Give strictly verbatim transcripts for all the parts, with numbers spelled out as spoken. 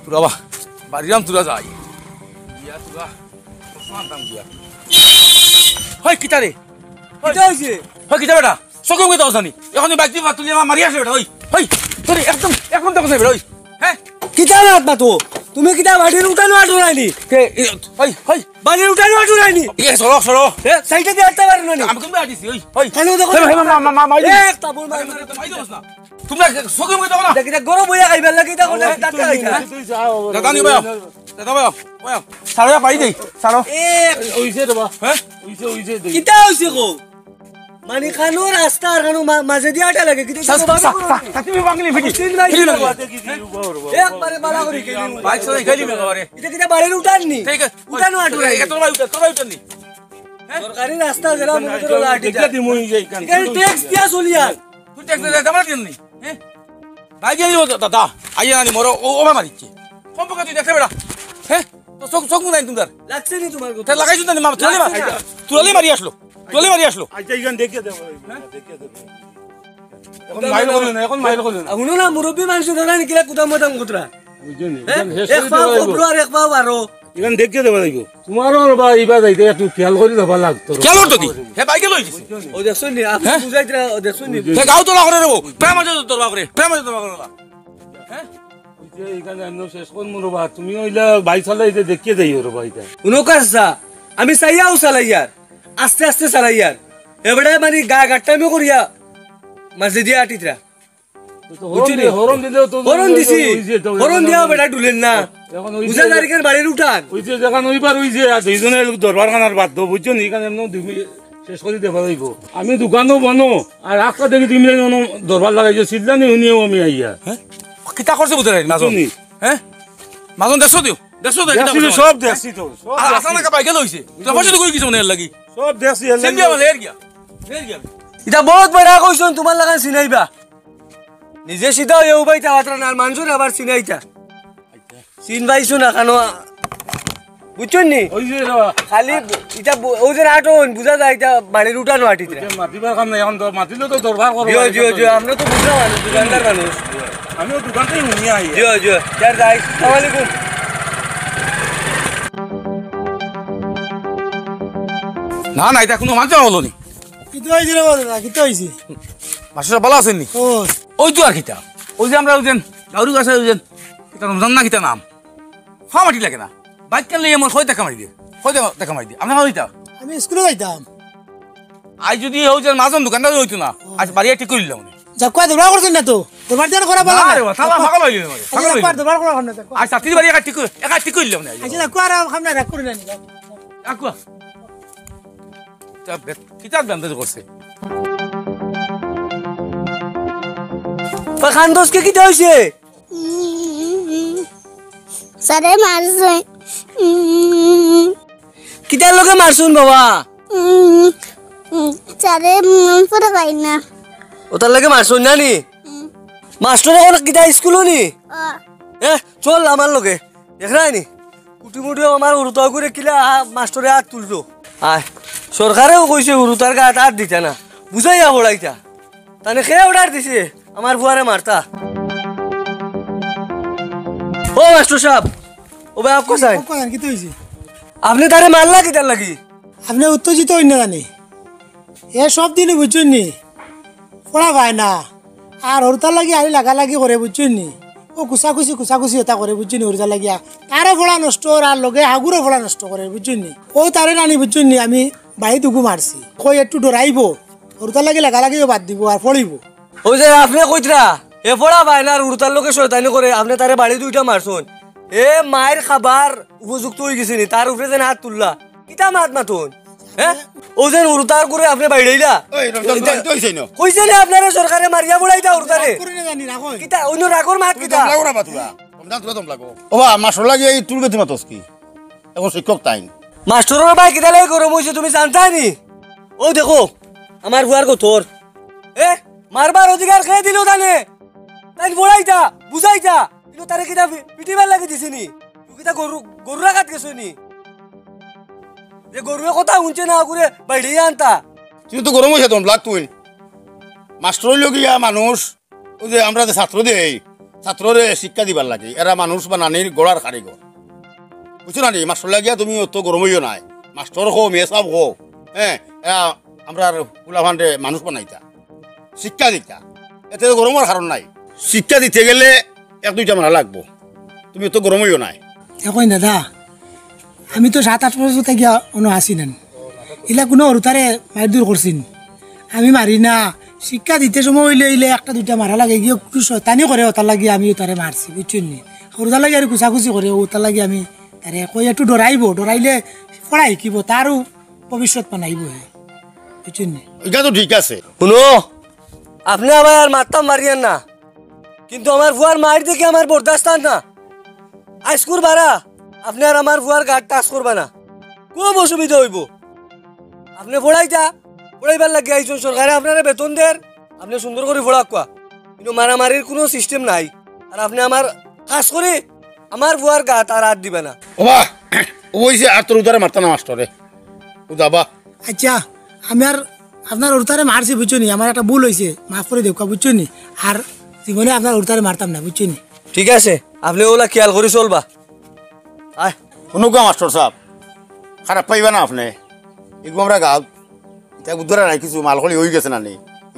তোরা বা, বাড়িরাম তোরা যাই। ইয়া তোরা, কসম আনতাম গিয়া। হয় কিতা রে? কিতা অইছে? হয় কিতা বেটা? চকুর মুখে দেখছ না নি? এখন বাইক দিয়া তুলি আমার মারি আছে বেটা, ওই। হয়, তোরে একদম, একদম দেখছ না বেটা, ওই। হ্যাঁ? কিতা মাত মাতো? তুমি কিতা বাড়ির উঠানো আটুরায়নি? কে, এ, হয়, হয়। বাড়ির উঠানো আটুরায়নি? এ, সরো, সরো। এ, সাইডে দিয়া আটতে পারো না নি? আমি কিন্তু আটিছি, ওই, হয়। কেন দেখো? হেলো, হেলো, মা, মা, মা, মা, এই, এই, এক তাবুর মার। মারি দেবো না। তোমরা চকুর মুখে দেখো না। দেখি, দেখ, গরম হইয়া খাইবার লাগি, দেখো না, ওই, টাকা তুই, খাইতা। তুই, তুই, যা, ও, দাদা নি ভাই। দাদা ভাই, ভাই। সারা পাই দেই, সারা। এ, ওইছে রে বা। হ্যাঁ? ওইছে, ওইছে, দেই। কিতা অইছে গো? মানে, খানো রাস্তা আর খানো মা-, মাঝে দিয়া আটা লাগে, কিতা সা-, কিতা সা-, ভাবে সা-, করো? সা-, তুমি বাঙালি ফিটি। তিন ভাই ফিটি ছিল লাগে। বাদে কি দিব, বড়, বড়। একবারে বালা করি খেলি। বাইক চালাই খেলি মেঘা বারে। ইটা কিতা বাড়ির উঠান নি? ঠিক আছে। উঠানো আটুরায়নি। এ, তোর ভাই উঠান, তোর ভাই উঠান নি। হ্যাঁ? সরকারি রাস্তা যেরা মনে করো লাঠি দেখিয়া চার্জ। দিমু এই যে এখান। এখানে ট্যাক্স দিয়া চলি আর। তুই ট্যাক্স দিয়া জমা দিন নি? হ্যাঁ? ভাই গেলি ও দাদা, আইয়া নানি মরো, ও, ও মারিচ্ছে। সম্পর্ক তুই দেখতে বেটা। হ্যাঁ? তো চোখ, চোখ নাই তোমার। লাগছে নি তোমার কথা? তা লাগাইছো না, মা, তুলে মার-, লাগছে না। তুলে মারি আসলো। তুলে মারি আসলো। আচ্ছা, এখান দেখিয়া দেবো, হ্যাঁ? দেখিয়া দেবো। এখন মাইল করিও না, এখন মাইল করিও না। হুনো না, মুরব্বী মানুষ ধরা নিকিলা কুদাম মাদাম কুতরা। বুঝছো নি? হ্যাঁ? এখান শেষ এক করে পাও দেওয়া কবরো আর এক পাও বারো। এখান দেখিয়া দেওয়া যাইব। তোমারও বা ইবা যাইতে একটু খেয়াল করি যাবা লাগতো। খেয়াল করতো কি? হে বাইকে লই গেছে। ও দেখছো নি? আপনি হ্যাঁ? বুঝাইতে না, ও দেখছো নি? হে গাও তো না করে রে ও। প্রেম আছে তো দরবার করে। প্রেম আছে তো দরবার করে। হ্যাঁ? ওই যে এখানে এমন শেষ করমু রে বা। তুমি ওইলা বাইক চালাইতে দেখিয়া যাইও রে বা এটা। হুনো কাসা, আমি চাইয়াও চালাইয়ার। আস্তে আস্তে চালাইয়ার। এবারে মানে গা গাট্টামি করিয়া মাঝে দিয়া আটিতরা। তো হরন বুঝছো নি? দি-, হরন দিলেও তো হরন দিছি। ওই যে তো হরন দিয়াও বেটা ডুলের না। এখন ওই বুঝা যে যায় কেন বাড়ির উঠান? ওই যে যেখান ওইবার ওই যে আর দুইজনে দরবার খানার বাদ দাও, বুঝছো নি? এখানে এমন দুই মিনিট শেষ করি দেবা যাইব। আমি দোকানও বনো, আর রাস্তা দেখি তুমি যেন দরবার লাগাইছো, সিজলানি হুনিও আমি আইয়া। হ্যাঁ? কিতা করছে বুঝতে পারি না তো। বুঝছো নি? হ্যাঁ? মাজন দেখছো দিও? দেখছো তো, কিতা দেখছি তো, করছে? সব দেখছি তো, সব আ-, দেখছি। আসানা কা বাইকে লইছে। তো পয়সা তো কই কিছু মনে লাগি। সব দেখছি, এর লাগি। সিন্ডিয়া মানে এর গিয়া। এর গিয়া। এটা বহুত বড় কইছন, তোমার লাগান চিনাইবা। নিজে সিধা হয়ে উবাইতা পারতা না, আর মানুষরে আবার চিনাইতা। চিন পাইছো না কেন? বুঝছো নি? ওই যে রে বা। খালি ইটা বু-, ও যে নাটন, বুঝা যায় ইটা বাড়ির উঠানো আটিতে। ওই যে মাতিবার কাম নাই, এখন তো মাতিলে তো দরবার করো। জিও, জিও, জিও, আমরা তো বুঝলাম মানুষ, দোকানদার মানুষ। আমিও দোকান থেকে নিয়ে আই। জিও, জিও, যার যাই। আসসালামু আলাইকুম। না, না, এটা কোনো মানতে হলো নি। কিতা হইছে রে বাবা, কিতা হইছে? মাস্টার সাহেব ভালা আছইন নি? ও। ওই তো আর কিতা। ওই যে আমরা ওই যে গাউরি গাছে ওই যে কিতা রমজান না কিতা নাম? ফামাটি লাগে না। বাইক কেন লইয়া মোর কই দেখা মারি দিয়ে? কই দেখা, দেখা মারি দিয়ে? আমরা কই যাইতাম? আমি স্কুলে যাইতাম। আজ যদি ওই যে মাজন দোকানটা হইতো না, আজ বাড়ি ঠিক করিলাম। যাক, কয় দরবার করছেন না তো? দরবার দিয়ে করা ভালো না না। রে বাবা, থালা পাগল হইলি না রে। আজ পাগল হইলি। একবার দরবার করা হলো না, যাক। আজ ছাত্রীর বাড়ি একা ঠিক করি, একা ঠিক করিলাম না। আচ্ছা, যাক, আর আমরা রাগ করি না নি। আকুয়া। কিতাব বেন্দাজ করছে। ওই খান্দোসকে কিতা হইছে? উম, স্যারে মারছে। উম, কিতার লগে মারছুন বাবা? উম, উম, স্যারে মন পড়ে পাই না। ও তার লগে মারছুন না নি? উম। মাস্টর এখন কিতা স্কুলও নি? ও। এ, চল আমার লগে। দেখরায় নি? কুটি মুটি আমার হুরুতা করে কিলা আ-, মাস্টরে আত তুললো। আয়, সরকারেও কইছে হুরুতার গাত আত দিতা না। বুঝাইয়া পড়াইতা। তানে কে অর্ডার দিছে আমার ফুয়ারে মারতা? ও মাস্টর সাহেব, ও ভাই, আপকো সাইন। আপকো সাইন, কিতা হইছে? আপনে তারে মারলা কিতার লাগি? আপনে উত্তেজিত হইন না জানি। এ সব দিনই বুঝছইন নি? পড়া পায় না। আর হুরুতার লাগি আরি লাগালাগি করে বুঝছইন নি? ও কুচাকুচি, কুচাকুচি ওটা করে বুঝছইন নি হুরুতার লাগিয়া। তারও পড়া নষ্ট অর আর লগে হাগুরও পড়া নষ্ট করে বুঝছইন নি? ও তারে নানি বুঝছইন নি? আমি বাড়িত উগু মারছি। কই একটু ডরাইবো। হুরুতার লাগি লাগালাগিও বাদ দিবো আর পড়িবো। ও যে আপনে কইতরা, এ পড়া পায় না আর হুরুতার লগে শয়তানি করে, আপনে তারে বাড়িত উঠা মারছইন। এ মাইর খাবার উপযুক্ত অইগেছে নি, তার উপরে যেন আত তুললা। কিতা মাত মাতইন? হ্যাঁ? ও যেন হুরুতার করে আপনে বাইড়াইলা। ওই, রমজান, ইতা তোরা তো হইছে না। কইছে নি আপনারে সরকারে মারিয়া বড়াইতা হুরুতারে? করে না জানি, রাখো। কিতা, অন্য রাগর মাত তুমি কিতা? দম লাগো না বা তোরা। রমজান, তোরা দম লাগো। ও বা, মাস্টর লাগি এই তুলবে তোমার তস কি? এখন শিক্ষক তাইন। মাস্টরর ভাই কিতা লাগি গরম অইছে তুমি জানতায় নি? ও দেখো, আমার ফুয়ার গতর। এ, মারবার অধিকার কে দিল তানে? তাইন বড়াইতা, বুঝাইতা। কিন্তু তারে কিতা পি-, পিটিবার লাগি দিছে নি? তুই কিতা গরু, গরু রাখাত গেছো নি? যে গরুয়ে কথা হুনছে না করে বাইড়ে আনতা। তুই তো গরম অইছে দম লাগ তুই। মাস্টর অইলো গিয়া মানুষ, ওই যে আমরা যে ছাত্র দেই, ছাত্ররে শিক্ষা দিবার লাগি, এরা মানুষ বানানির গড়ার কারিগর। বুঝছো না নি? মাস্টর লাগিয়া তুমি অত গরম অইও নায়। মাস্টর কও, মেসাব কও, হ্যাঁ, এরা আমরার ফুলাফানরে মানুষ বানাইতা, শিক্ষা দিতা, এতে তো গরম অওয়ার কারণ নাই। শিক্ষা দিতে গেলে এক দুইটা মারা লাগবো, তুমি অত গরম অইও নায়। দেখইন দাদা, আমি তো সাত আট বছর থাকিয়া অনো আছি না, ইলা কুনু হুরুতারে মাইর দূর করছি নি। আমি মারি না, শিক্ষা দিতে সময় অইলে ইলে একটা দুইটা মারা লাগে, গিয়ে কুনু শয়তানি করে, অতার লাগি আমি অতারে মারছি, বুঝছইন নি? হুরুতার লাগি আর কুচাকুচি করে, অতার লাগি আমি তারে কই একটু ডরাইবো, ডরাইলে পড়া হিকিবো, তারও ভবিষ্যৎ বানাইবো হে, বুঝছইন নি? ইটা তো ঠিক আছে। হুনো, আপনে আমারে আর মারতাম মারিয়েন না, কিন্তু আমার ফুয়ার মাইর দেখি আমার বরদাস্ত আর না। আইজকুর বারা আপনে আর আমার ফুয়ার গাত touch করবা না, খুব অসুবিধা অইবো। আপনে পড়াইতা, পড়াইবার লাগি আইছইন, সরকারে আপনারে বেতন দের, আপনে সুন্দর করি পড়াউক্কা। কিন্তু মারামারির কুনু system নাই। আর আপনে আমার, খাছ করি আমার ফুয়ার গাত আর আত দিবা না। ওবা, অইছে, আর তোর হুরুতারে মারতা না মাস্টরে। ও যাবা। আচ্ছা, আমি আর আপনার হুরুতারে মারছি, বুঝছো নি? আমার একটা ভুল অইছে, মাফ করি দেউক্কা, বুঝছো নি? আর জীবনে আপনার হুরুতারে মারতাম না, বুঝছো নি? ঠিক আছে, আপনে অউলা খিয়াল করি চলবা। আয়। হুনুক্কা মাস্টর সাব, খারাপ পাইবা না আপনে। ইগু আমরা গাঁও, ইতা বুদ্ধরা নাই কিছু মাল খলি অইগেছে না নি।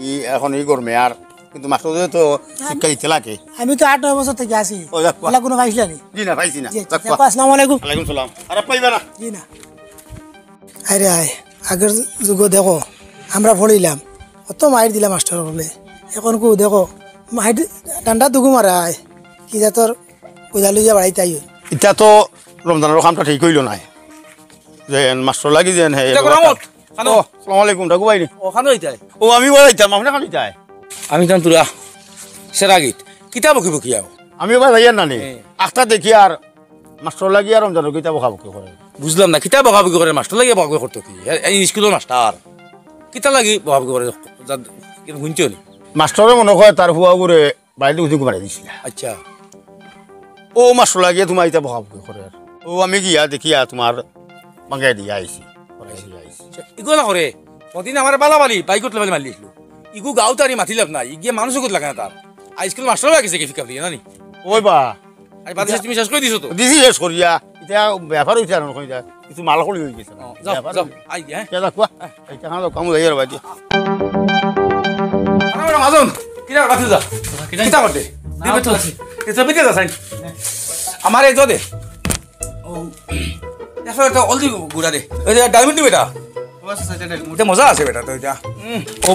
ই এখন ই গরমে আর, কিন্তু মাস্টর তো শিক্ষা দিতে লাগে। আমি তো আট নয় বছর থাকি আছি। ও, যাক, বাহ। অলা কুনু পাইছলা নি? জি না, পাইছি না। জি, যাক, যাক, বাহ। আসসালামু আলাইকুম। ওয়ালাইকুম সালাম। খারাপ পাইবা না। জি না। আরে আয়, আগর যুগো দেখো, আমরা পড়িলাম, অত মাইর দিলা মাস্টর অকলে। এখন কু দেখো, মাইর ডান্ডা দুগু মারায়, কি জাতর গুদা লইয়া বাড়াইতে আইও। ইতা তো রমজানর কামটা ঠিক অইলো নায়। যেন মাস্টর লাগি যেন হে ইতা করামত, খানো। ও, আসসালামু আলাইকুম, ডাকু ভাই নি? ও, খানো ইতায়। ও, আমি বাড়াইতাম, আপনে খানো ইতায়। আমি তান তুরা সেরাগিত। কিতা বকি বকি আও? আমি বাড়াইয়ার না নি। হ্যাঁ। আখতা দেখি আর মাস্টর লাগি আর রমজানর কিতা বকাবকি করে। বুঝলাম না, কিতা বকাবকি করে মাস্টর লাগি বকাবকি করতো কি? এ, এই স্কুলর মাস্টার। কিতা লাগি বকাবকি করে? যা, কেন হুনছো নি? মাস্টরে মনে কয় তার ফুয়াগুরে বাড়িত উঠি ঘুমাই দিছিল। আচ্ছা। ও মাস্টর লাগিয়া তুমার ইতা বকাবকি করে। ও আমি গিয়া দেখিয়া তুমার বাঙ্গাই দিয়া আইছি। বাঙ্গাই দিয়া আইছি। আচ্ছা, ইগু না করে, ওদিন আমার বালা বালি, বাইকত লেবালি মারলি ছিল। ইগু গাঁও তারি মাতিলাম না, ইগিয়ে মানুষ কুত লাগে না তার। আইজকাল মাস্টর অইয়া গেছে কি ফিকা ফিকা না নি? ওই বা। আরে বাদ দিছো, তুমি শেষ করি দিছো তো? দিছি শেষ করিয়া। ইতা ব্যাপার অইছে আর না কইতা। কিছু মাল খলি অইগেছে। ও, যাও, ব্যাপার যাও, অইছে। আই গিয়া, হ্যাঁ? যা, যা, কুয়া। হ্যাঁ। এই টাকা দাও, কামো যাইয়ার বাদে। আরে ওরা মাজন, কিরা বাদ যা। কিরা? কিতা করতে? না, দিবে তো। আছি। এটা বিকে যা, সাইন। আমার এই দে। ও, এখন একটা অলদি গুড়া দে। ওই যে ডায়মন্ড দিবে এটা। ও আচ্ছা, আচ্ছা, এটা ডায়মন্ড। এটা মজা আছে বেটা, তো এটা। হুম। ও,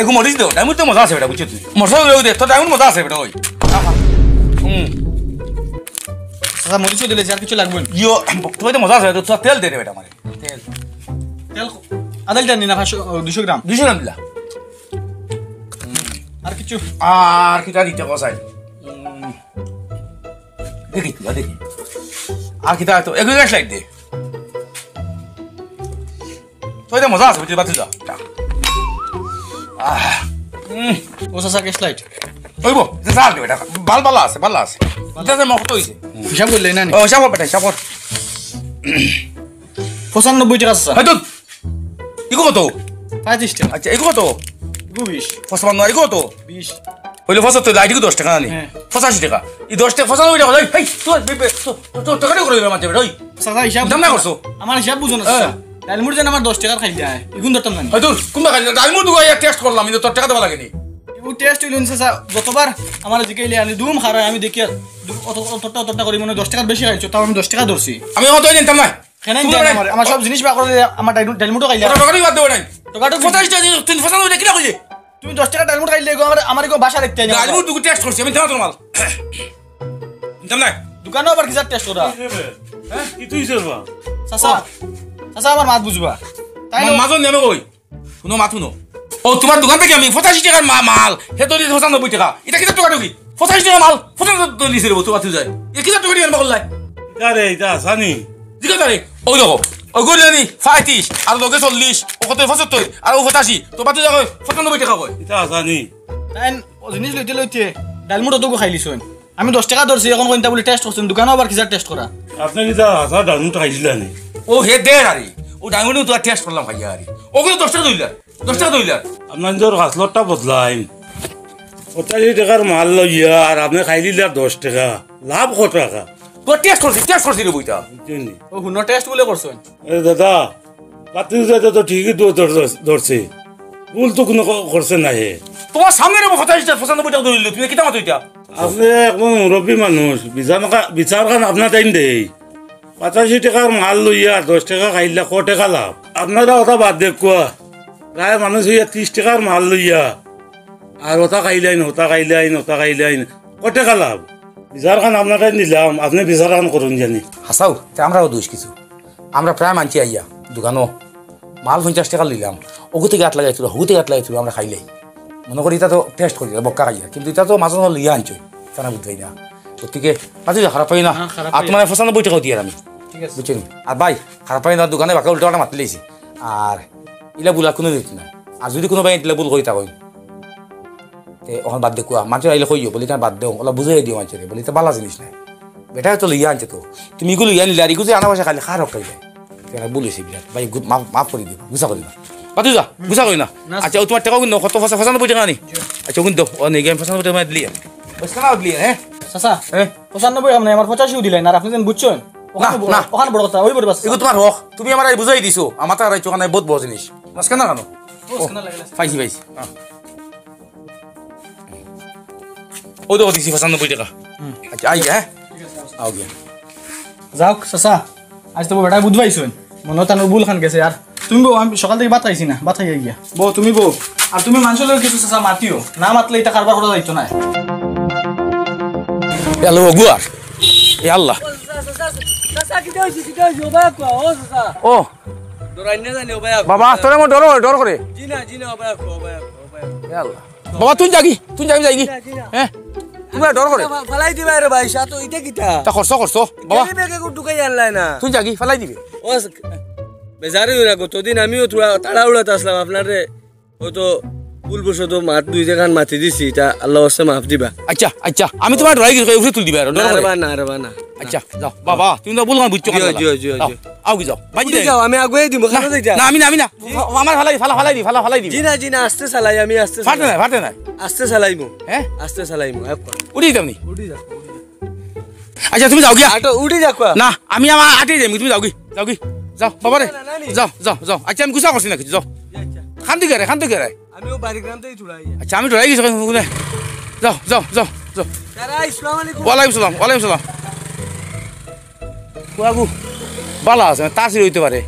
এগু মরিচ দেও, ডায়মন্ড তো মজা আছে বেটা, বুঝছো তুই? মজা হইলেও দে, তোর ডায়মন্ড মজা আছে বেটা, ওই। হুম। আচ্ছা, মরিচও দিলে, আর কিছু লাগবে না? ইয়ো, তোর তো মজা আছে, তো তেল দে রে বেটা, আমার তেল। তেল আধা লিটার নি না, পাঁচশো, ও, দুইশো গ্রাম? দুইশো গ্রাম দিলা। আর কিছু? আর কিতা দিতে কসাই? হুম। দেখি তুই, দেখি। আর কিতা তো, এগু গ্যাস লাইট দে। তো এটা মজা আছে, বুঝলি, বাদ যা। আহ, উম। ও চাচা, গ্যাস লাইট। ওই বো, এটা চাল দে বেটা। বাল বালা আছে, বালা আছে। এটা যে মক্ত হইছে। হিসাব করলে না নি? ও, হিসাব কর বেটা, হিসাব কর। পঁচানব্বই টাকা চাচা। এই তো, ইগু কত? পঁয়ত্রিশ টাকা। আচ্ছা, ইগু কত? ইগু বিশ। পঁচপান্ন, ইগু কত? বিশ। হইলে পঁচাত্তর, আইডিগু দশ টাকা না নি? হ্যাঁ। পঁচাশি টাকা। এই দশ টাকা, পঁচানব্বই টাকা, এই, এই, তোর, তোর, তোর, তোর টাকা করে দিলাম, আচ্ছা, বেটা, ওই। চাচা, হিসাব দাম না করছো? আমার হিসাব বুঝো না, হ্যাঁ। চাচা। ডাইলমুট যেন আমার দশ টাকার খাইল যায়, ইগুন ধরতাম না নি। হয়তো কোনটা খাইল? ডাইলমুট দুগো আইয়া টেস্ট করলাম, কিন্তু তোর টাকা দেওয়া লাগেনি। ইগু টেস্ট হইল না, চাচা, যতবার আমার জিকাইলে আমি দুম খারাই, আমি দেখি আর দু-, অত, অতটা, অতটা করি মনে হয় দশ টাকার বেশি খাইছো, তাও আমি দশ টাকা ধরছি। আমি অত জানতাম না। কেন তুমি জানো মানে আমার, আমার সব জিনিস বার করে আমার ডাইলমুটও খাইলে। ওটা টাকা বাদ দেবো নাই। টোকাটো পঁচাশি টাকা দিন, তুই পঁচানব্বই টাকা কিনা কইলে? তুমি দশ টাকা ডাইলমুট খাইলে গো, আমার, আমার গো বাসা দেখতে আইনি। ডাইলমুট দুগু টেস্ট করছি, আমি জানো তোমার। জানো না? দোকানো আবার কিসার টেস্ট করা? হ্যাঁ? কি তুই করবা? চাচা, চাচা, আমার মাত বুঝবা। তাই আমার না? মাজন নেমে কই? হুনো, মাত হুনো। ও, তোমার দোকান থাকি আমি পঁচাশি টাকার মা-, মাল, হে তো দিছে পঁচানব্বই টাকা। এটা কিতা টোকাটুকি? পঁচাশি টাকা মাল, পঁচানব্বই টাকা দিছে রে, তোমার তুই যায়। এ কিতা টোকাটুকি আনবা করলাই? আরে, এটা আসানি। ঠিক আছে রে, ওই দেখো, ওই গরিব জানি পঁয়ত্রিশ, আর লগে চল্লিশ, ও কত পঁচাত্তর, আর ও পঁচাশি, তো বাদ যা কয়, পঁচানব্বই টাকা কয়। এটা আসানি। তাই ও জিনিস লইতে লইতে ডাইলমুট অতগু খাইলিছইন। আমি দশ টাকা ধরছি, এখন কইন তা বলে টেস্ট করছেন, দোকানো আবার কিসার টেস্ট করা? আপনি কি তা আচার ডাইলমুট খাইছিলেন? ও হে দে আরে, ও ডাইলমুট তো টেস্ট করলাম খাইয়া আরে। ও কিন্তু দশ টাকা ধরলা, দশ টাকা ধরলা। আপনার নিজের হাসলতটা বদলাইন। পঁচাশি টেকার মাল লইয়া আর আপনে খাইলিলা দশ টেকা, লাভ কত টেকা? তো টেস্ট করছি, টেস্ট করছি রে বইটা। বুঝছইন নি? ও হুনো, টেস্ট বুলে করছইন। এ দাদা, পাতিল যাতে তো ঠিকই তো ধর-, ধরছে, ভুল তো কুনু ক-, করছে না হে। তুমার সামনে রে পঁচাশি টেকা, পঁচানব্বই টেকা ধরিল, তুমি কিতা মাতো ইটা? আপনে একজন মুরব্বী মানুষ, বিচার খা-, বিচার খান আপনার টাইম দেই। পঁচাশি টেকার মাল লইয়া দশ টেকা খাইলা, ক টেকা লাভ? আপনারা ওটা বাদ দেউক্কা। প্রায় মানুষ অইয়া ত্রিশ টেকার মাল লইয়া আর ওটা খাইলাইন, ওটা খাইলাইন, ওটা খাইলাইন, ক টেকা লাভ? বিচার খান আপনার টাইম দিলাম, আপনে বিচার খান করইন জানি। হাছাউ, তে আমরাও দুষ কিছু। আমরা প্রায় মানষি আইয়া দোকানো মাল পঞ্চাশ টেকা লইলাম, অগু থাকি আত লাগাই তুলো, হগু থাকি আত লাগাই তুলো, আমরা খাইলাই। মনো করি ইতা তো টেস্ট করি, বক্কা খাইয়া, কিন্তু ইতা তো মাঝে মাঝে লইয়া আনছইন, ইতা না বুঝাই না। গতিকে পাতিল যা, খারাপ পাইও না। না, খারাপ আর পাইও তুমার না। পঁচানব্বই টেকাও দিয়ার আমি। ঠিক আছে। বুঝছইন নি? আর ভাই, খারাপ পাইও না, দোকানে বাক্কা উল্টা পাল্টা মাতিলাইছি। আর ইলা ভুল আর কুনু দিত না। আর যুদি কুনু ভাই ইলা ভুল করি থাকইন, তে অখন বাদ দেউক্কা, মানষে আইলে কইও, বলি, "ইতা বাদ দেও, ওলা বুঝাই দিও মানষরে", বলি, "ইতা বালা জিনিস নায়। বেটায় তো লইয়া আনছে তো, তুমি ইগু লইয়া আনিলে আর ইগু যে আনা পয়সা খালি খার হকাই যায়।" তে আর ভুল অইছে বিরাট। ভাই, গু-, মাফ, মাফ করি দিবা, গুছা করি না। বাদ দেও যা, গুছা করি না। না। আচ্ছা, ও তুমার টেকা কিন্তু কত পঁচা-, পঁচানব্বই টেকা নি? জি। আচ্ছা, কিন্তু ও নেই, আমি পঁচানব্বই টেকা দিলি। ওই সালাম দিলি, হ্যাঁ? চাচা, হ্যাঁ? পঁচানব্বই টেকা নাই, আমার পঁচাশিও দিলাই না, আর আপনে যেন বুঝছইন। না, ওখানে বড়, না। ওখানে বড় কথা, ওই বড় বাস। এগু তুমার হক, তুমি আমারে বুঝাই দিছো, আমার টাকা রাখছো, কারণ বহুত বড় জিনিস। মাঝখানে কেন? ও, ও, মাঝখানে লাগে না। পাইছি, পাইছি। হ্যাঁ। ও তো দিছি পঁচানব্বই টেকা। হুম। আচ্ছা, আই গিয়া, হ্যাঁ? আও গিয়া। যাউক, চাচা, আইজ তো বেটায় বুঝ পাইছইন। মনো তান ভুল খান গেছে আর। তুমি বউ, আমি সকাল থাকি ভাত খাইছি না, ভাত খাইয়া গিয়া। বউ, তুমি বউ। আর তুমি মানষর লগে কিছু চাচা মাতিও। না মাতলে ইতা কারবার করা যাইতো নায়। এ আল্লাহ, ওগু আর। এ আল্লাহ। চাচা, চাচা, চাচা, কিতা অইছে, কিতা অইছে, ও ভাই, ও চাচা। ও। ডরাইন না জানি, ও ভাই, বাবা, তোরে আমার ডর করে, ডর করে। জি না, জি না, ও ভাই, ও ভাই, ও ভাই। এ আল্লাহ। বাবা, তুই যাগি, তুই যাগি, যাগি। জি না, জি না। হ্যাঁ? তুমি ডর করে। ফা-, ফালাই দিবা রে ভাই, সাথে ইটা কিতা? তা করছো, করছো। বাবা। এই ব্যাগে কো ঢুকাই আনলাই না। তুই যাগি, ফালাই দিবে। ও, বেজার অইও না, গতদিন আমিও থুড়া তাড়াহুড়াত আছলাম, আপনারে হয়তো ভুলবশত মাত দুই জাগাত মাতি দিছি, ইটা আল্লাহ ওয়াস্তে মাফ দিবা। আচ্ছা, আচ্ছা, আমি তুমার ডরাই গেছি, উপরে তুলি দিবা, ডর না করে। রে বা, না রে বা, না। আচ্ছা, যাও, বাবা, তুমি তো ভুল বুঝছো, জি, কেন জি, জি, যাও, জি। আও কি যাও, বাজি উঠি দে। যাও, আমি আগুয়াই দিমু, না, কেন যাইতা? না, আমি না, আমি না। আমার ফালাই দি, ফালা, ফালাই দি, ফালা, ফালাই দি। জি না, জি না, আস্তে চালাই, আমি আস্তে ফাটে চালাই। না, ফাটে না। আস্তে চালাইমু। হ্যাঁ? আস্তে চালাইমু, এক কথা। উঠি যাও নি? উঠি যাও। আচ্ছা, তুমি যাও গিয়া। আটো, উঠি যাও, কোয়া। না, আমি আমার আটে যাইমু, তুমি যাও গি, যাও গি। যাও, বাবা রে। না, না, না, নি। যাও, যাও, যাও। আচ্ছা, আমি গুছা করছি না কিছু, যাও। আচ্ছা। খান তুই গেরে, খান তুই গেরে। আমিও বাড়ি গ্রাম থাকি থুড়া আইয়া। আচ্ছা, আমি ডরাই গেছি, কোন কোনে? যাও, যাও, যাও, যাও। তারা, আসসালামু আলাইকুম। ওয়ালাইকুম সালাম, ওয়ালাইকুম সালাম। কোয়াগু, বালা আছে, তাসির অইতে পারে।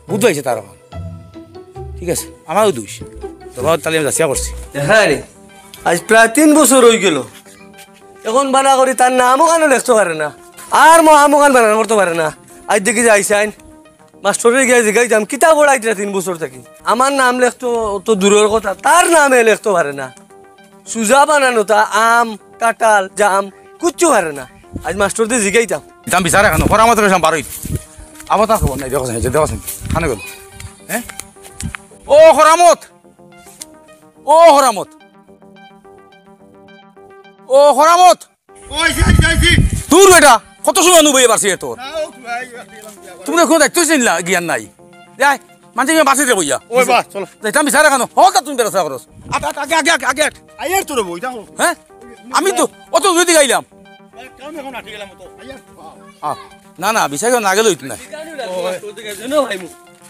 বুঝ পাইছে তার অখন। ঠিক আছে, আমারও দুষ। তো বাবা, তাইলে আমি যাচিয়া করছি। দেখা রে, আইজ প্রায় তিন বছর অইগেল। অখন বালা করি তার নামও কানো লেখতো পারে না, আর ম-, আমও কান বানান করতো পারে না। আইজ দেখি যে আইছইন, মাস্টররে গিয়া জিগাইতাম, কিতা পড়াইতরা তিন বছর থাকি? আমার নাম লেখতো তো দূরর কথা, তার নামে লেখতো পারে না। সুজা বানান অতা আম, কাঁঠাল, জাম, কুচ্ছু পারে না। আইজ মাস্টররে জিগাইতাম। ইতাম বিচারে খানো, করামত রইছাম বারইত। আবার তার খবর নাই, দেখো, দেখো, খানো গেল। হ্যাঁ? ও করামত! ও করামত! ও করামত! ওই, যাই, যাই, যাই। দূর বেটা, কত সময় নু বইয়া বাড়ছি এ তোর? না, ও, ভাই, ভাই, ভাই, ভাই। তুমি কোনো দায়িত্ব ছিল না, জ্ঞান নাই। যাই, মানষে ইয়া বাসে যাবো ইয়া। ওই বাস, চলো। যাইতাম বিচারে খানো। হো, তা তুমি বেরোসা করস। আট, আট, আগে, আগে, আগে, আগে, আট। আইয়ার তোরে বই, যাও। হ্যাঁ? আমি তো অত দূরে দিকে আইলাম। কাম এখন আটকে গেলাম তো। আইয়ার। আ, না, না, বিচারে না গেলে অইতো না।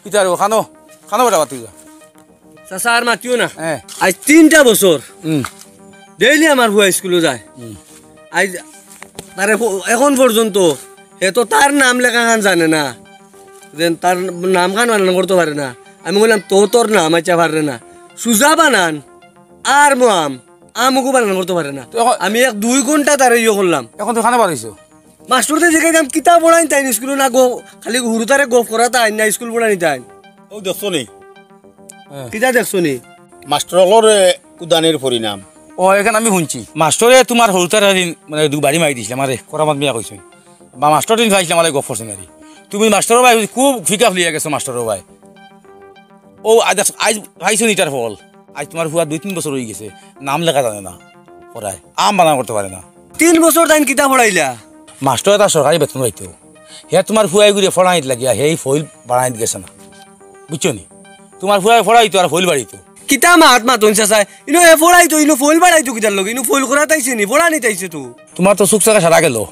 কিতা রে, খানো, খানো বেটা, বাতি যা। চাচা, আর মাতিও না। হ্যাঁ। আইজ তিনটা বছর। হুম। ডেইলি আমার ফুয়া স্কুলো যায়। হুম। আইজ তারে ফো-, এখন পর্যন্ত হে তো তার নাম লেখা খান জানে না। যেন তার নাম খান বানান করতো পারে না। আমি কইলাম, "তো তোর নাম আচ্ছা পারে না। সুজা বানান, আর ম আম, আমগু বানান করতো পারে না।" তো এখন আমি এক দুই ঘন্টা তারে ইয়ে করলাম। এখন তো খানো বারইছো। মাস্টররে জিগাইতাম, কিতা পড়াইন তাইন স্কুলো না গো, খালি হুরুতারে গফ করাইতাইন না স্কুল পড়াইতাইন? ও দেখছো নি? হ্যাঁ। কিতা দেখছো নি? মাস্টর অকলর, এ, উদানির পরিণাম। ও, এখান আমি হুনছি। মাস্টরে তুমার হুরুতারে দিন, মানে, দু বাড়ি মারি দিছলা, আমারে করামত মিয়া কইছইন। বা মাস্টর দিন পাইছলা, আমারে গফ করছইন আরি। তুমি মাস্টর ভাই, খুব ফিকা ফুলিয়া গেছো মাস্টর ভাই। ও, আইজ, আইজ পাইছো নি ইটার ফল? আইজ তুমার ফুয়া দুই তিন বছর অইগেছে, নাম লেখা জানে না, পড়ায়, আম বানান করতো পারে না। তিন বছর তাইন কিতা পড়াইলা? মাস্টর এটা সরকারি বেতন পাইতো। হে তুমার ফুয়াই গুরে পড়াইত লাগিয়া, হে ফইল বানাইত গেছে না। বুঝছো নি? তুমার ফুয়াই পড়াইতো আর ফইল বাড়িতো। কিতা মাত মাতইন চাচায়? ইনো হে পড়াইতো, ইনো ফইল বাড়াইতো কিতার লগে? ইনো ফইল করাত আইছে নি, পড়ানিত আইছে তো। তুমার তো চউখ চাকা সারা গেল।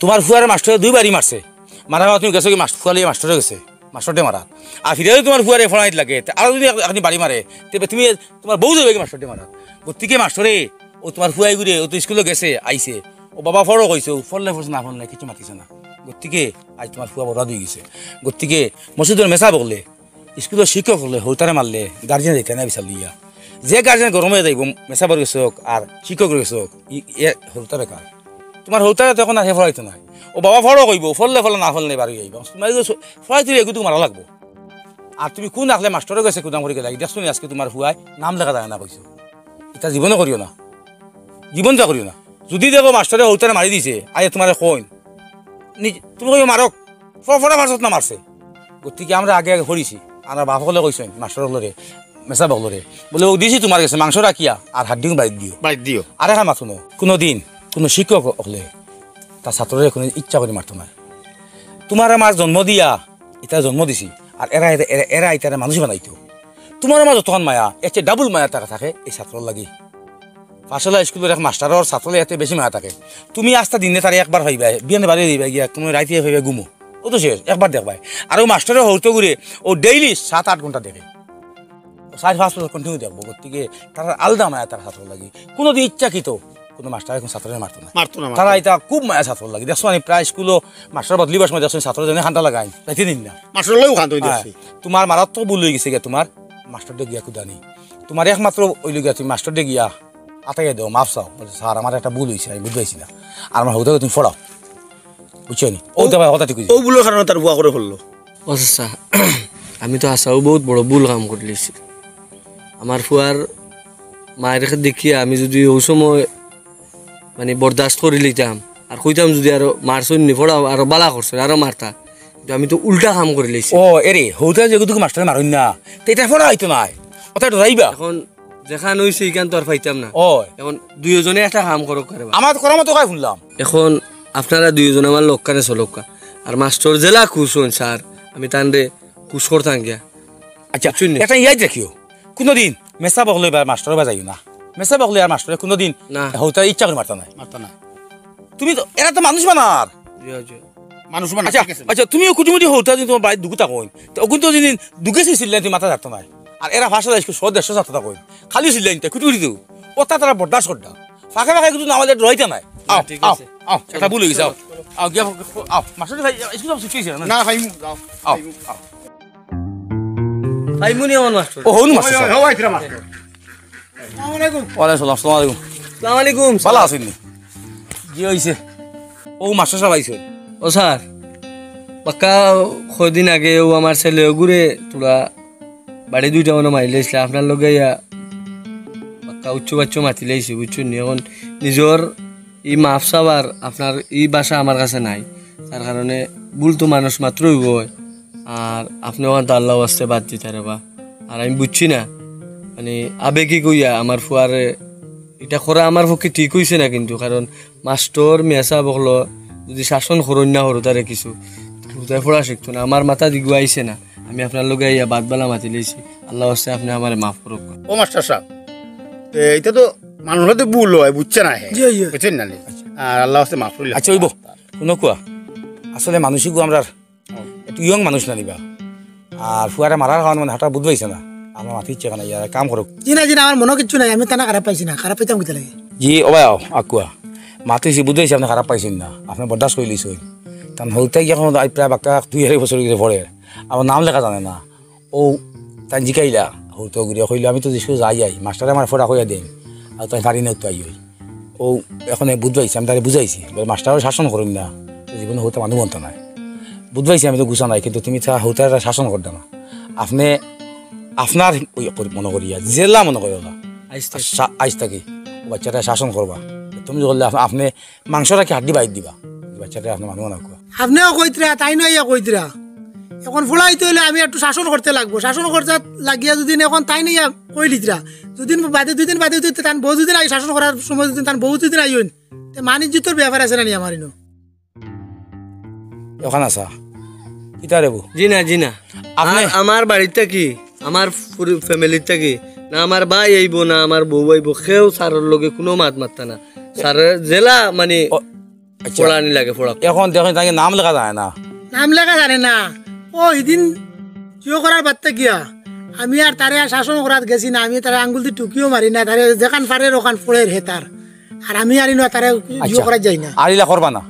তুমার ফুয়ারে মাস্টরে দুইবারই মারছে। মারার বাদে তুমি গেছো গি মাস্ট-, ফুয়া লইয়া মাস্টরে গেছে, মাস্টররে মারাত। আর ফিরে যদি তুমার ফুয়ারে পড়ানিত লাগে, তে আরো যদি এক-, একদিন বাড়ি মারে, তে তুমি তুমার বউ যাইবে গি মাস্টররে মারাত। গতিকে মাস্টরে, অউ তুমার ফুয়াইগুরে, অউ তো স্কুলো গেছে, আইছে। অউ বাবা পড়ো কইছে, অউ পড়লে পড়ছে, না পড়লে কিচ্ছু মাতিছে না। গতিকে আইজ তুমার ফুয়া বরবাদ অইগেছে। গতিকে মসজিদর মেসাব অকলে, স্কুলর শিক্ষক অকলে হউতারে মারলে গার্জিয়ান যাইতা নায় বিচার লইয়া। যে গার্জিয়ান গরম অইয়া যাইবো, মেসাবর গেছে অউক আর শিক্ষকর গেছে অউক, ই-, এ হউতা বেকার। তুমার হউতারে তো অখন আর হে পড়াইতো নায়। অউ বাবা পড়ো কইবো, পড়লে পড়ো, না পড়লে বারই আইবা। তুমার ইগু পড়াইতো অইলে ইগুরে মারা লাগবো। আর তুমি কুন আখলে মাস্টরর গেছে কুদাম করি গেলায়, দেখছো নি আইজকে তুমার ফুয়ায় নাম লেখা যায় না কইছো। ইতা জীবনে করিও না, জীবন যা করিও না। যুদি দেখো মাস্টরে হউতারে মারি দিছে, আইয়া তুমারে কইন, নি-, তুমি কইও মারউক, ফ-, ফড়া মারছত না মারছে। গতিকে আমরা আগে আগে পড়ছি, আমরার বাপ অকলে কইছইন মাস্টর অকলরে, মেসাব অকলরে, বুলে, "অউ দিছি তুমার গেছে মাংস রাখিয়া আর হাড্ডিগুন বাইর দিও।" বাইর দিও। আরেকখান মাত হুনো, কুনুদিন কুনু শিক্ষক অকলে তার ছাত্ররে কুনু ইচ্ছা করি মারতো নায়। তুমার আমার জন্ম দিয়া ইতারে জন্ম দিছি, আর এরা, এরা, এরা, এরা ইতারে মানুষ বানাইতো। তুমার আমার যতখান মায়া, এর চেয়ে ডাবল মায়া তার থাকে এই ছাত্রর লাগি। পাঠশালা স্কুলর এক মাস্টারর ছাত্রর এতে বেশি মায়া থাকে। তুমি আস্তা দিনে তারে একবার পাইবায়, বিয়ানে বাড়ি দিবায় গিয়া, তুমি রাইতে পাইবায় ঘুমো। অউ তো শেষ, একবার দেখবায়। আর অউ মাস্টারে হউতাগুরে, অউ ডেইলি সাত আট ঘন্টা দেখে। চাইর পাঁচ বছর continue দেখবো। গতিকে তারার আলাদা মায়া তার ছাত্রর লাগি। কুনুদিন ইচ্ছাকৃত কুনু মাস্টারে কুনু ছাত্ররে মারতো নায়। মারতো না, মারতো তারা না। ইতা খুব মায়া ছাত্রর লাগি। দেখছো নি, প্রায় স্কুলো মাস্টার বদলিবার সময় দেখছো নি, ছাত্র যেনে কান্দা লাগাইন, যাইতে দিন না। মাস্টারর লাগিও কান্দইন হ্যাঁ, দেখছি। তুমার মারাত্মক ভুল অইগেছে গিয়া, তুমার মাস্টররে গিয়া কুদানি। তুমার একমাত্র অইলো গিয়া তুমি মাস্টররে গিয়া আতাইয়া দেও, মাফ চাও। বলে, "স্যার, আমার একটা ভুল অইছে, আমি বুঝি পাইছি না। আর আমার হউতারে তুমি পড়াও।" বুঝছো নি? অউ তো ভাই কথা ঠিক অইছে। অউ ভুলর কারণে তার ফুয়া করে ফেললো। ও চাচা, আমি তো হাছাউ বউত বড় ভুল কাম করিলিছি। আমার ফুয়ার মায়ের দেখিয়া আমি যুদি অউ সময় মানে বরদাস্ত করিলিতাম, আর কইতাম যুদি আরো মারছইন নি, পড়াও, আরো বালা করছইন, আরো মারতা, কিন্তু আমি তো উল্টা কাম করিলিছি। ও, এরে, হউতা যেগুতুক মাস্টারে মারইন না, তে ইতা পড়া অইতো নায়। অতা ডরাইবা। অখন যেখান অইছে, ইখান তো আর পাইতাম না। ও। অখন দুইওজনে একটা কাম করউক্কা রে বা। আমার করার মতো কাই হুনলাম। অখন আপনারা দুইওজনে আমার লগ কানে চলউক্কা। আর মাস্টর যেলা খুশ অইন স্যার, আমি তানরে খুশ করতাম গিয়া। আচ্ছা, বুঝছইন নি? একটা ইয়াদ রাখিও, কুনুদিন মেসাব অকলে বা মাস্টরে বা যাইও না। মেসাব অকলে আর মাস্টরে কুনুদিন না। হউতা ইচ্ছা করি মারতা নায়। মারতা নায়। তুমি তো, এরা তো মানুষ বানার। জি, জি। মানুষ বানার, আচ্ছা, ঠিক আছে। আচ্ছা, তুমিও কুটিমুটি হউতা যদি তুমার বাড়িত দুগু থাকইন, তে অগুন তো যদি দুগে সে চিল্লাইন, তুমি মাথা থাকতো নায়। আর এরা পাঁচশো, একশো, দেড়শো ছাত্র থাকইন, খালি চিল্লাইন, তে কুটি কুটি দেও। অতা তারা বরদাস্ত করতা। ফাঁকে ফাঁকে কিন্তু আমারে ডরাইতা নায়। আও, ঠিক আও, আছে। আও, চলো, একটা ভুল অইগেছে, আও। চলো। আও, গিয়া, আও, মাস্টার ভাই, স্কুল সব ছুটি অইছে না? না, ভাই, যাও। আও, আও। পাইমুনি আমার মাস্টর। ও, হউন মাস্টার ওই, ওই, সাব। ওই, ওই, মাস্টার। আসসালামু আলাইকুম। ওয়ালাইকুম সালাম, আসসালামু আলাইকুম। আসসালামু আলাইকুম। ভালা আছইন নি? জি অইছে। অউ মাস্টার সাব আইছইন। ও স্যার, বাক্কা কয়দিন আগে অউ আমার ছেলে অগুরে থুড়া বাড়ি দুইটা মানে মারিলাইছলা, আপনার লগে আইয়া বাক্কা উচ্চ বাচ্চ মাতিলাইছি, বুঝছইন নি? অখন নিজর ই মাফ চাওয়ার আপনার ই ভাষা আমার কাছে নাই, যার কারণে ভুল তো মানুষ মাত্রই অয়। আর আপনে অখান তো আল্লাহ ওয়াস্তে বাদ দিতা রে বা। আর আমি বুঝছি না, মানে, আবেগিক অইয়া আমার ফুয়ারে ইটা করা আমার পক্ষে ঠিক অইছে না, কিন্তু কারণ মাস্টর, মেসাব অকল যদি শাসন করইন না হুরুতারে কিছু, হুরুতায় পড়া শিখতো না। আমার মাথাত ইগু আইছে না, আমি আপনার লগে আইয়া বাদ বালা মাতিলাইছি। আল্লাহ ওয়াস্তে আপনে আমারে মাফ করউক। ও মাস্টার সাব, তে ইটা তো মানুষর তো ভুল অয়, বুঝছে না হে। জি, জি। বুঝছইন না নি? আর আল্লাহ ওয়াস্তে মাফ করিলে। আচ্ছা, অইবো। হুনো কুয়া, আসলে মানুষ ইগু আমরার একটু young মানুষ না নি বা। আর ফুয়ারে মারার কারণে মানে হঠাৎ বুঝ পাইছে না। আমরা মাতির ইচ্ছা নাই, আর কাম করউক। জি না, জি না, আমার মনো কিচ্ছু নাই, আমি তানে খারাপ পাইছি না, খারাপ পাইতাম কিতা লাগি? জি, ও ভাই, আও, আকুয়া। মাতিছি, বুঝ পাইছি আপনে খারাপ পাইছইন না, আপনে বরদাস্ত করিলিছইন। তান হউতায় গি অখন আই প্রায় বাক্কা দুই আড়াই বছর অইগেছে পড়ের। আমার নাম লেখা জানে না। অউ তাইন জিকাইলা, হউতা অগুরে কইলা, "আমি তো স্কুলো যাই আই, মাস্টারে আমারে পড়া কইয়া দেইন, আর তাই পারি না তো আই অই।" অউ অখন বুঝ পাইছি, আমি তারে বুঝাইছি, বলে, "মাস্টারও শাসন করইন না, জীবনে হউতা মানুষ বনতা নায়।" বুঝ পাইছি আমি তো গুছা নাই, কিন্তু তুমি তা হউতারে শাসন করতা না। আপনে আপনার অউ করি-, মনো করিয়া, যেলা মনো করিয়া, আইজ থাকি। শা-, আইজ থাকি অউ বাইচ্চারে শাসন করবা। তুমি করলে আপ-, আপনে মাংস রাখি হাড্ডি বাইর দিবা। বাইচ্চারে আপনে মানুষ বানাউক্কা। আপনেও কইতরা, তাইনও আইয়া কইতরা। অখন পড়াইতে অইলে আমি একটু শাসন করতে লাগবো। শাসন করতে লাগিয়া যুদি অখন তাইন আইয়া কইলিতরা, দুদিন বাদে, দুদিন বাদে যুদি তান বউ যুদি আই শাসন করার সময় যুদি তান বউ যুদি আইন, তে মান ইজ্জতর ব্যাপার আছে না নি আমার ইনো? অখান আছা। কিতা রে বউ? জি না, জি না। আপনে আর আমার বাড়িত থাকি, আমার পুরো family থাকি না আমার ভাই আইবো, না আমার বউ আইবো, কেউ স্যারর লগে কুনু মাত মাততা না। স্যারর যেলা মানে ও, আচ্ছা। পড়ানি লাগে, পড়া। এখন দেখইন, তাইন নাম লেখা যায় না। নাম লেখা জানে না। ও, ইদিন জিও করার বাদ থাকিয়া আমি আর তারে আর শাসন করাত গেছি না, আমি তারে আঙ্গুল দি টুকিও মারি না, তারে যেখান পারের ওখান পড়ের হে তার। আর আমি আর ইনো তারে জিও আচ্ছা। করাত যাই না। আর ইলা করবা না।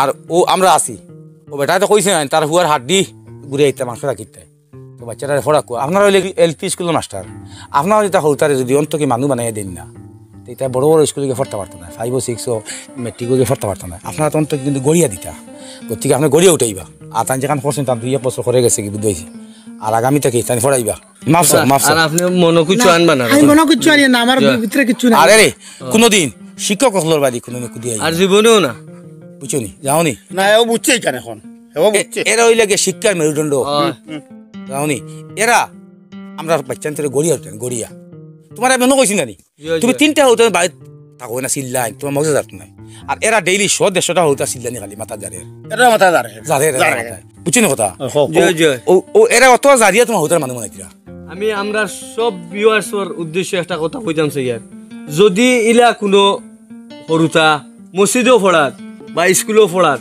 আর ও আমরা আছি। ও বেটায় তো কইছে না, তার হুয়ার হাড্ডি ঘুরে আইতে মাংস রাখিতে। তো বাচ্চাটারে পড়াউক্কা। আপনারা অইলে কি এলপি স্কুলর মাস্টার? আপনারা যেতা হউতারে যুদি অন্তকি মানুষ বানাইয়া দেইন না, তে ইতা বড় বড় স্কুলে গিয়া পড়তা পারতা নায়, ফাইভো সিক্সো মেট্রিকো গিয়া পড়তা পারতা নায়। আপনারা তো অন্তকি কিন্তু গড়িয়া দিতা, গতিকে আপনে গড়িয়া উঠাইবা। আর তাইন যেখান করছইন, তান দুই এক বছর করে গেছে কি বুঝাইছি, আর আগামী থাকি তাইন পড়াইবা। মাফ চাও, মাফ চাও। আর আপনে মনো কিচ্ছু আনবা না। আমি মনো কিচ্ছু আনি না, আমার ভিতরে কিচ্ছু নাই। আরে রে, কুনুদিন শিক্ষক অকলর বাড়ি কুনুদিন কুদি আইবা না। আর জীবনেও না। বুঝছো নি? যাও নি? না, এও বুঝছে ইখান এখন। এও বুঝছে। এরা অইলা গিয়া শিক্ষার মেরুদণ্ড। যাও নি? এরা আমরার বাচ্চাইন্তরে গড়িয়া উঠেন, গড়িয়া। তুমারে আমি মনো কইছি না নি? জি, জি। তুমি তিনটা হউতা বাড়িত থাকো না, চিল্লাইন, তুমার মগজে যার নাই। আর এরা ডেইলি শো দেড়শোটা হউতা চিল্লানি খালি মাথা জারের। এরা মাথা জারের। জারের, এরা জারের। মাথা। বুঝছো নি কথা? জি, জি। ও, ও, এরা অত জারিয়া তুমার হউতার মানুষ বানাইতরা। আমি আমরার সব ভিউয়ার্সর উদ্দেশ্যে একটা কথা কইতাম চাইয়ার। যুদি ইলা কুনু হরুতা মসজিদো পড়াত বা স্কুলো পড়াত,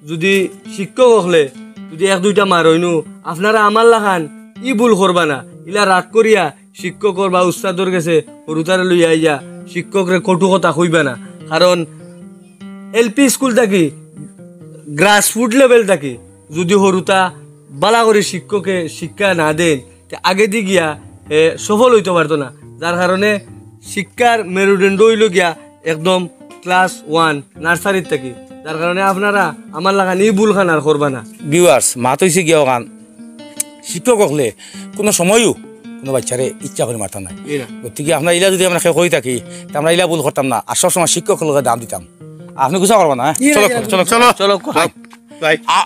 যুদি শিক্ষক অকলে যুদি এক দুইটা মারইনু, আপনারা আমার লাখান ই ভুল করবা না। ইলা রাগ করিয়া শিক্ষকর বা উস্তাদর গেছে হরুতারে লইয়া আইয়া শিক্ষকরে কটু কথা কইবা না। কারণ এলপি স্কুল থাকি, গ্রাসরুট লেভেল থাকি যুদি হরুতা বালা করি শিক্ষকে শিক্ষা না দেইন, তে আগেদি গিয়া এ সফল অইতো পারতো না। যার কারণে শিক্ষার মেরুদণ্ড অইলো গিয়া একদম ক্লাস ওয়ান, নার্সারির থাকি। যার কারণে আপনারা আমার লাখান ই ভুলখান আর করবা না। ভিউয়ার্স, মাত অইছে গিয়া অখান, শিক্ষক অকলে কুনু সময়ও কুনু বাচ্চারে ইচ্ছা করি মারতা নায়। জি না। গতিকে আপনারা ইলা যুদি আমরা কেউ কই থাকি, তে আমরা ইলা ভুল করতাম না, আর সবসময় শিক্ষক অকলরে দাম দিতাম। আপনে গুসা করবা না, হ্যাঁ? জি না, চলো, জি না। চলো, চলো। চলো, চলো। ভাই। আ,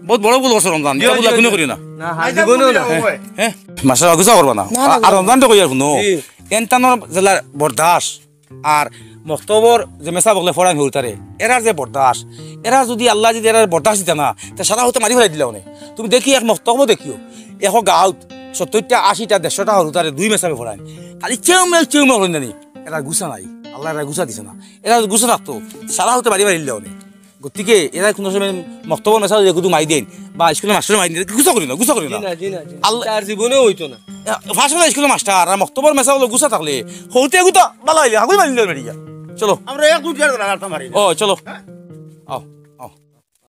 বহুত বড় ভুল করছো রমজান, জি, ইলা ভুল জি, আর কুনু জি। করিও না। না, হ্যাঁ, জীবনেও না। হ্যাঁ, হ্যাঁ? মাস্টার, গুসা করবা না। না, না, আর, আর না। রমজান তো কইয়ার কুনু, জি। এনতানোর জেলার বরদাস, আর মক্তবর যে মেসাব অকলে পড়াইন হরুতারে, এরার যে বরদাস, এরা যুদি আল্লায় যুদি এরার বরদাস দিতা না, তে সারা হউতে মারি ফালাই দিলা অনে। তুমি দেখি এক মক্তবো দেখিও, এক গাউত সত্তইরটা, আশিটা, দেড়শোটা হরুতারে দুই মেসাবে পড়াইন, খালি চেউমেউ চেউমেউ অইন জানি। এরার গুসা নাই, আল্লায় এরার গুসা দিছে না। এরার গুসা থাকতো, সারা হউতে মারি ফালাই দিলা অনে। গতিকে এরা কুনু সময় মক্তবর মেসাব যুদি মারি দেইন বা স্কুলর মাস্টারে মারি দেইন, গুসা করি না, গুসা করি না। জি না, জি না, জি না। আল্লাহ তার জীবনেও অইতো না। এ, ফাঁস হলে স্কুলর মাস্টার আর মক্তবর মেসাব অকলে গুসা থাকলে, হউতে গুতা বালা অইলে, হাগুই মারি দিলে বেরিয়া। চলো। আমরা এক দুইটার দ্বারা আর মারি না। ও, চলো। হ্যাঁ? আও।